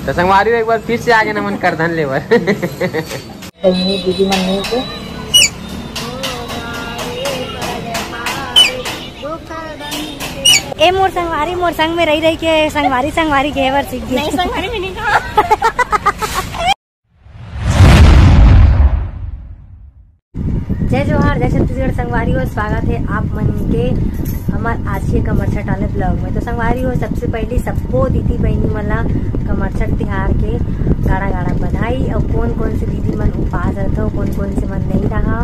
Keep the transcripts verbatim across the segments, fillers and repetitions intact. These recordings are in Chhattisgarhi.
तो संगवारी हो, एक बार फिर से आगे नमन करधन लेबर। बहिनी दीदी मन मिल के। ए मोर संगवारी, मोर संग में रही रही के संगवारी, संगवारी कहे बर सीख गई। नहीं, संगवारी में नहीं कहा। जय जोहार, जय छत्तीसगढ़ संगवारी हो, स्वागत है आप मन के हमर आज के कमरछट वाले vlog में। तो संगवारी हो, सबसे पहली सबको दीदी बहनी मन ला कमरछट तिहार के गाड़ा गाड़ा बधाई। और कौन कौन से दीदी मन उपास रहत हो, कौन कौन से मन नहीं रहा,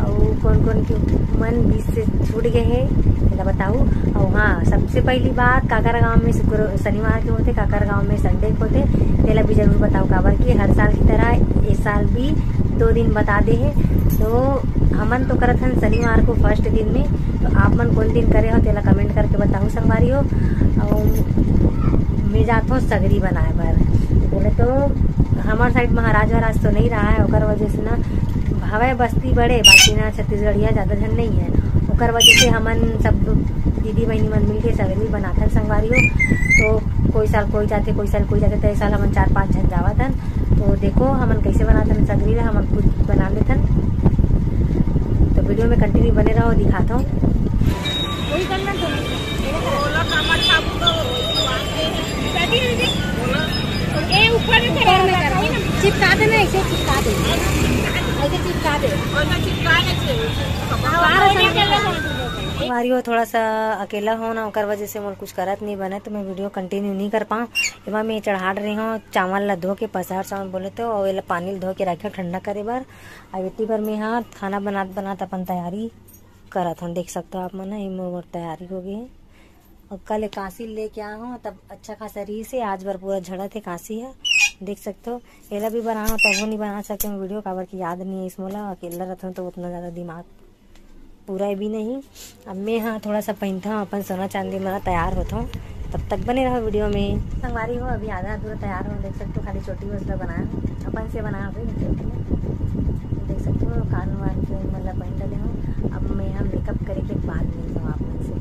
और कौन कौन के मन बीच से छूट गए हैं, तेला बताऊ। और हाँ, सबसे पहली बात, काकर गांव में शुक्र, शनिवार के होते, काकर गांव में संडे के होते, तेला भी जरूर बताऊ, काबर कि हर साल की तरह इस साल भी दो दिन बता दे है। तो हमन तो करत हन शनिवार को फर्स्ट दिन में, तो आप मन कौन दिन करे हो, तेला कमेंट करके बताऊ संगवारी हो। और मैं जात हूँ सगरी बनाए बर। बोले तो हमार साइड महाराज वाराज तो नहीं रहा है, ओकर वजह से ना हवय बस्ती बड़े, बाकी ना छत्तीसगढ़िया ज़्यादा झन नहीं है, ओकर वजह से हमन सब दीदी बहनी मन मिलके सगरी बनाथन संगवारी हो। तो कोई साल कोई जाथे, कोई साल कोई जाथे, तो इस साल हमन चार पांच झन जावत हन। तो देखो हमन कैसे बनाथन सगरी ला, हमन खुद बना लेथन। तो वीडियो में कंटिन्यू बने रहो, दिखाता हूँ। वही करना तो नहीं। बोलो, कामड़ साबुन तो वही तो आते हैं। क्या चीज़ है? बोलो। ए, ऊपर में ऊपर में करना। चिपका देना, ऐसे चिपका दे, ऐसे चिपका दे। और मैं चिपका लेती हूँ। हाँ, ऊपर में करना। संगवारी हो, थोड़ा सा अकेला हो ना, ओकर वजह से मोर कुछ करत नहीं बने, तो मैं वीडियो कंटिन्यू नहीं कर पाऊँ। एमा मैं चढ़ा रही हूँ चावल ला धो के, पसार चावल बोले तो, और एला पानी ला धो के रखे ठंडा करे बर। अब एती बर मैं हा खाना बनात बनात अपन तैयारी करत हूँ। देख सकते हो आप मन, ये मोर तैयारी हो गई है। और कल कांसी लेके आए हूँ, तब अच्छा खासा रही से, आज बर पूरा झड़त है कांसी है। देख सकते हो, एला भी बनाओ तब वो नहीं बना सके वीडियो, काबर की याद नहीं है इस मोला, अकेला रहता हूँ तो उतना ज़्यादा दिमाग पूरा भी नहीं। अब मैं हाँ थोड़ा सा पहनता हूँ अपन सोना चांदी में, तैयार होता हूँ, तब तक बने रहो वीडियो में। संगवारी हो, अभी आधा अधूरा तैयार हो, देख सकते हो खाली चोटी बस ला बनाया हूँ, अपन से बनाया हूँ चोटी, देख सकते हो कान वान के मतलब पहन डाले हूँ। अब मैं यहाँ मेकअप करे के बाद मिलता हूँ आप मन से।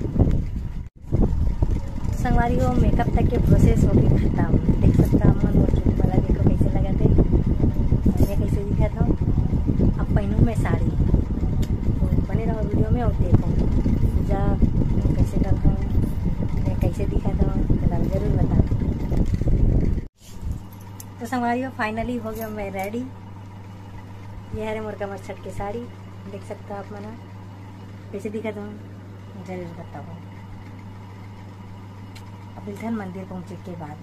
संगवारी हो, मेकअप तक के प्रोसेस हो गई खत्म। देख सकता आप मन मोर चूड़ी वाला देखो कैसे लगा थे, मैं कैसे दिखा था। अब पहनू मैं साड़ी, तो बने रहो वीडियो में और देखो पूजा कैसे करता हूँ, मैं कैसे दिखा था, जरूर बताओ। तो संगवारी हो, फाइनली हो गया मैं रेडी। ये हरे मोर कमरछट के साड़ी, देख सकता आप मन, कैसे दिखा था जरूर बताओ। अब मिलते हैं मंदिर पहुंचे के बाद।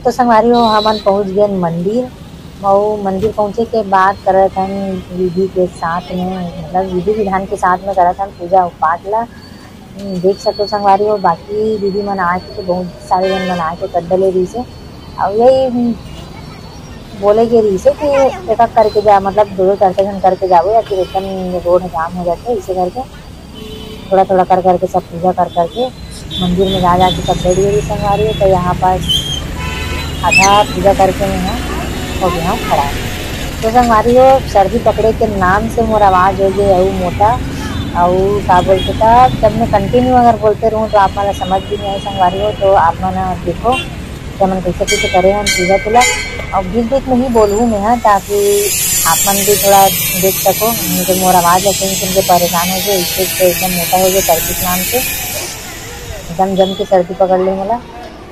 तो संगवारी हो, हमन पहुंच गए मंदिर। अउ मंदिर पहुंचे के बाद करत हन विधि के साथ में, मतलब विधि विधान के साथ में करत हन पूजा पाठ ला। हम्म, देख सकते हो संगवारी हो, बाकी दीदी मन आके तो बहुत सारे जन मन आके कद्दा ले रही से। अब यही, हम्म, बोले गे रही से कि एक एक करके जा, मतलब दो दो चार चार जन करके जाबो या फिर एकदम रोड जाम हो जाते, इसे करके थोड़ा थोड़ा कर करके सब पूजा कर करके मंदिर में जा जाके सब बैठ गई संगवारी हो। तो यहाँ पास आधा पूजा करके मैं यहाँ हो गया हूँ खड़ा। तो संगवारी हो, सर्दी पकड़े के नाम से मोर आवाज हो गई अउ मोटा, अउ का बोलते था, जब मैं कंटिन्यू अगर बोलते रहूँ तो आप मन ला समझ भी नहीं आए संगवारी हो। तो आप मन देखो कि हमन कैसे कैसे करे हन पूजा तुला। और बीच बीच में ही बोलूँ मैं, हाँ, ताकि आप मन भी थोड़ा देख सको, नहीं तो मोर आवाज ऐसे ही सुन के परेशान हो गए, इससे तो एकदम मोटा हो गए सर्दी के नाम से, एकदम जम के सर्दी पकड़ ले मोला।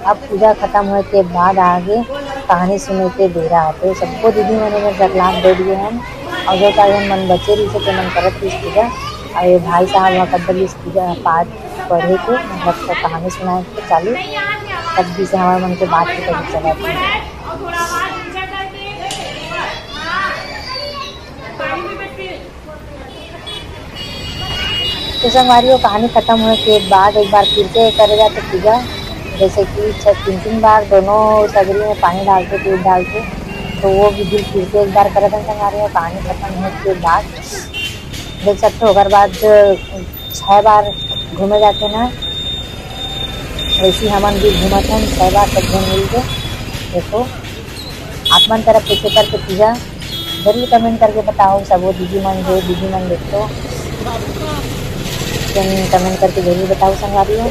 अब पूजा खत्म होए के बाद आगे कहानी सुने के बेरा आते, सबको दीदी मन में जगलात बैठ गए हन, और जो चाहे मन बचे रही से मन करत रही पूजा। और ये भाई साहब वहाँ कद्दल इस पूजा पाठ पढ़े के, मतलब, तो कहानी सुनाए के चालू, तब भी से हमारे मन के बात के कभी चला थी। तो संगवारी हो, कहानी खत्म होए के बाद एक बार फिर से करे जाते पूजा, जैसे कि छः तीन तीन बार दोनों सगरी में पानी डाल के, दूध डाल के, तो वो विधि फिर से एक बार करत हन संगवारी हो। कहानी खत्म होए के बाद देख सकते हो, ओकर बाद छह बार घूमे जाते ना, वैसे ही हमन भी घूमत हन छह बार सब झन मिल के। देखो, आप मन तरफ कैसे करके पूजा जरूर कमेंट करके बताओ, सबो दीदी मन जो दीदी मन देखो, कमेंट करके जरूर बताओ संगवारी हो।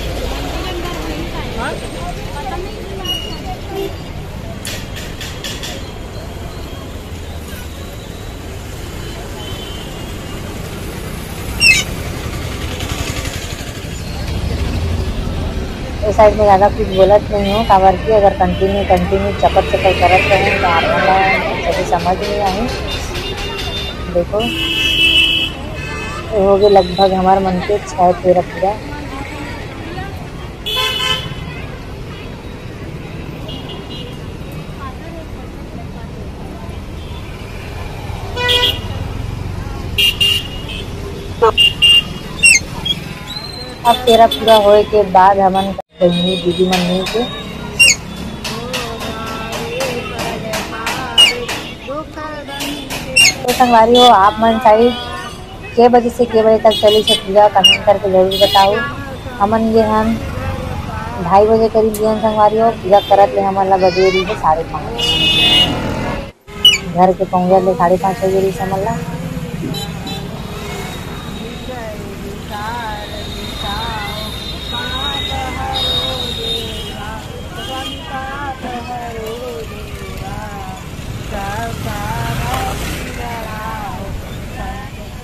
साइड में ज़्यादा कुछ बोलत नहीं हूँ, काबर कि अगर कंटिन्यू कंटिन्यू चपर चपर करत रहूँ तो आप मन ला कुछ भी समझ नहीं आही। देखो, ये हो गए लगभग हमार मन के छः फेरा पूरा। अब फेरा पूरा होए के बाद हमन बहिनी दीदी मन मिल के। तो संगवारी हो, आप मन साइड के बजे से के बजे तक चलिस हे पूजा, कमेंट करके जरूर बताओ। हमन गे हन ढाई बजे करीब गे हन संगवारी हो, पूजा करत ले हमन ला बजे रहिस हे साढ़े पाँच। घर के पहुँचत ले साढ़े पाँच बजे रहिस हे हमन ला।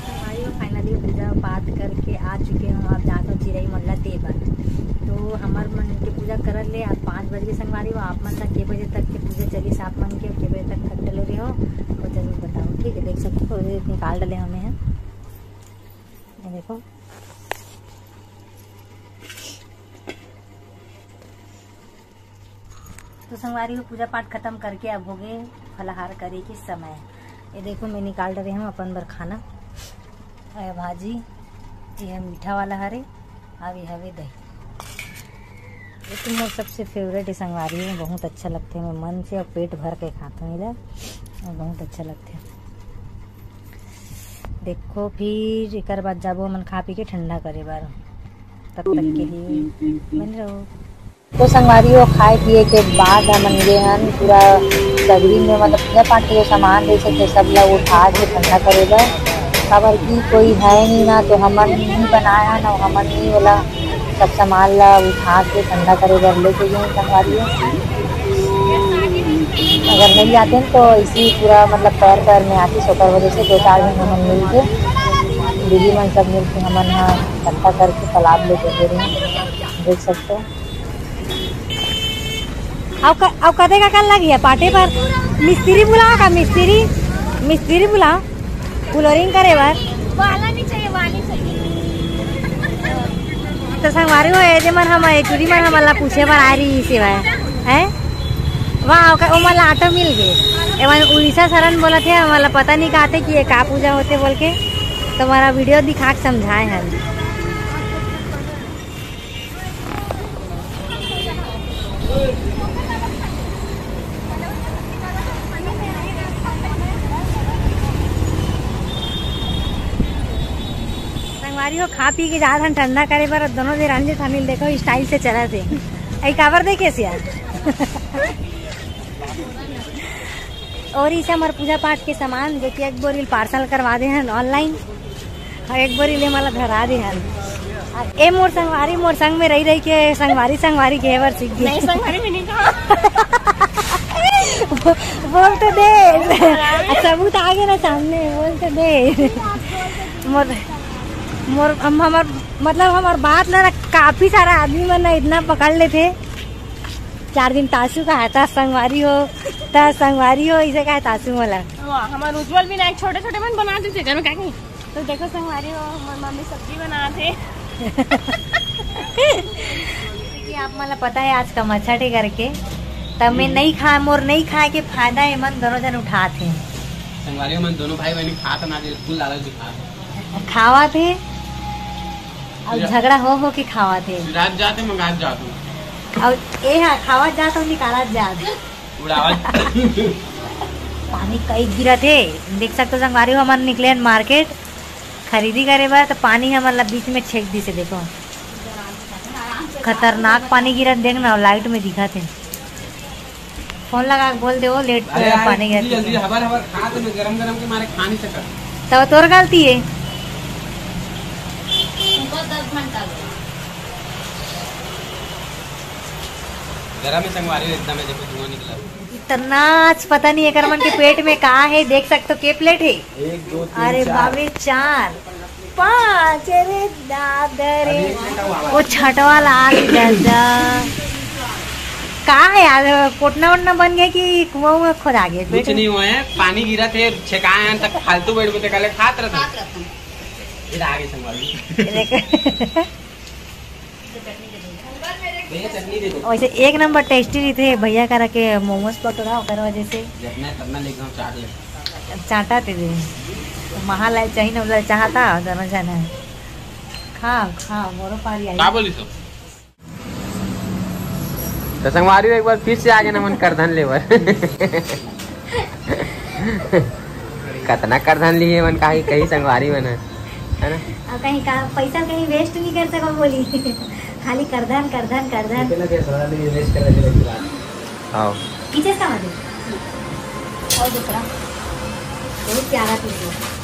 संगवारी हो, finally पूजा पाठ करके आ चुके हूँ। अब जात हूँ चिरई मन ला दे बर। तो हमर मन के पूजा करत ले आज पाँच बज गे संगवारी हो। आप मन ला के बजे तक के पूजा चलिस, आप मन के के बजे तक खट डले रहे हो, वो जरूर बताओ, ठीक है। देख सकते हो, ये निकाल डले हमें हैं, ये देखो। तो संगवारी हो, पूजा पाठ खत्म करके अब हो गए फलाहार करे के समय। ये देखो, मैं निकाल रहे हूँ अपन बर खाना। ये भाजी, ये मीठा वाला हरे, अब ये हवे दही। ये तो मोर सबसे फेवरेट है संगवारी हो, बहुत अच्छा लगथे। मैं मन से और पेट भर के खाथों एला, और बहुत अच्छा लगथे। देखो, फिर एकर बाद जाबो हमन खा पी के ठंडा करे बर, तब तक के लिए बने रहो। तो संगवारी हो, खाए पिए के बाद हमन गे हन पूरा सगरी में, मतलब पूजा पाठ के जो सामान रहिस हे सब ला उठा के ठंडा करे बर, काबर कि कोई है नहीं ना, तो हमन ही बनाए हन और हमन ही वाला सब सामान ला उठा के ठंडा करे बर लेके गे हन संगवारी हो। अगर नहीं जाते तो इसी पूरा मतलब पैर पैर में आती, ओकर वजह से दो चार झन हमन मिल के, दीदी मन सब मिल के हमन ह इकट्ठा करके तालाब लेके गे रहे, देख सकते हो। अउ क-, अउ कते का कन लगी है पाटे पर? मिस्त्री बुलाओ का? मिस्त्री, मिस्त्री बुलाओ, फ्लोरिंग करे बर। वाला नहीं चाहिए, वाली चाहिए। तो संगवारी हो, ये जे मन हम, ये टूरी मन हमन ला पूछे बर आ रही इसी बार, हैं? वाह, ओकर, ओमन ला ऑटो मिल गे। एमन उड़ीसा सरन बोलत हे, हमन ला पता नहीं कहते कि ये का पूजा होते बोल के, तो हमारा वीडियो दिखा के समझाए हन। संगवारी हो, खा पी के जात हन ठंडा करे बर, दोनों दे रांझे ठामिल देखो स्टाइल से चलत हे। ऐ काबर देखे सिया? और इसे हमार पूजा पाठ के सामान जो कि एक बोरी पार्सल करवा दे हन ऑनलाइन, और एक बोरी ले मला धरा दे हन। आ, ए मोर संगवारी, मोर संग में रही रही के संगवारी, संगवारी के बर सीख गई। नहीं, संगवारी में नहीं कहा। बोल तो दे। सबूत आ गए ना सामने, बोल तो दे। मोर, मोर, हम, हमार, मतलब हमार बात ना, ना काफी सारा आदमी मन ना इतना पकड़ लेते। चार दिन तासू का है, ता संगवारी हो, ता संगवारी हो, इसे कहे तासू मला। वाह, हमार उज्जवल भी ना एक छोटे छोटे मन बना देते घर में, क्या कहीं? तो देखो संगवारी हो, हमार मम्मी सब्जी बना थे। कि आप मला पता है आज का मच्छा टे करके, तब मैं नहीं खा, मोर नहीं खाए के फायदा है, मन दोनों जन उठाते हैं। संगवारी हो, मन दोनों भाई बहन खात ना, बिल्कुल लालच दिखाते। खावा थे, अब या। झगड़ा हो हो के खावा थे। रात जाते मंगात जात हूँ। अब ए हा खावा जात हूँ, निकाला जात। उड़ावा। पानी कई गिरत हे, देख सकते हो संगवारी हो, हमन निकले हन मार्केट खरीदी करे बर, तो पानी हमन ला बीच में छेक दिसे। देखो, खतरनाक पानी गिरत, देख ना, लाइट में दिखत हे। फोन लगा के बोल दे, वो लेट अरे यार, पानी इतनी गिरत जल्दी हे। हबर हबर खा तो मैं गरम गरम के मारे खा नहीं सकत। तब तोर गलती है। गरम है संगवारी, एकदम है, देखो धुआं निकला। इतना आज पता नहीं एकर मन के पेट में का है, देख सकते हो के प्लेट है। एक, दो, तीन, अरे चार। बाबे, चार। पाँच रे दादा रे। वो छठवा लाल दादा। का है यार, कोटना वोटना बन गया कि कुआं उआं खोदा गया? कुछ नहीं हुआ है, पानी गिरा थे, छेकाए हैं तक फालतू बैठ के खात रहता। इधर आगे संभाल। भैया, चटनी दे दो। वैसे एक नंबर टेस्टी रहिथे भैया करा के मोमोज पकौड़ा, ओकर वजह से जितना करना ले एकदम चाट ले। चाटा दे दे। महा लाल चाही ना, लाल चाहता दोनों जना। खा खा, मोरो पारी आई। का बोली सब? तो संगवारी हो, एक बार फिर से आ गए ना मन करधन लेबर। कतना करधन लिए मन, कहीं कहीं संगवारी मन है, है ना? अब कहीं का पैसा कहीं वेस्ट नहीं कर सको बोली। खाली करधन करधन करधन। इतना पैसा नहीं वेस्ट करने की बात। हाँ। पीछे इसका मत। और दूसरा बहुत प्यारा पीस है।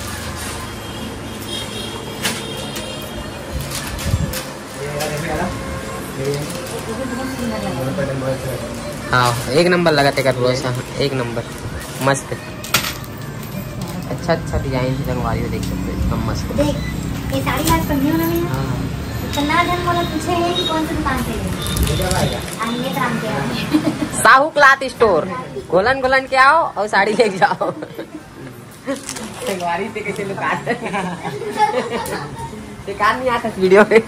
हाँ, एक नंबर लगा तेकर भरोसा, एक नंबर मस्त। अच्छा अच्छा डिजाइन है, संगवारी हो देख सकते हो, एकदम मस्त। देख, ये साड़ी आज पहनी हो ना मैं। हाँ। इतना जन बोला पूछे है कि कौन सी दुकान से ले। आइए तो राम के यहाँ। साहू क्लॉथ स्टोर, घोलन घोलन के आओ और साड़ी लेके जाओ। संगवारी से कैसे लुका? बेकार नहीं आता इस वीडियो में।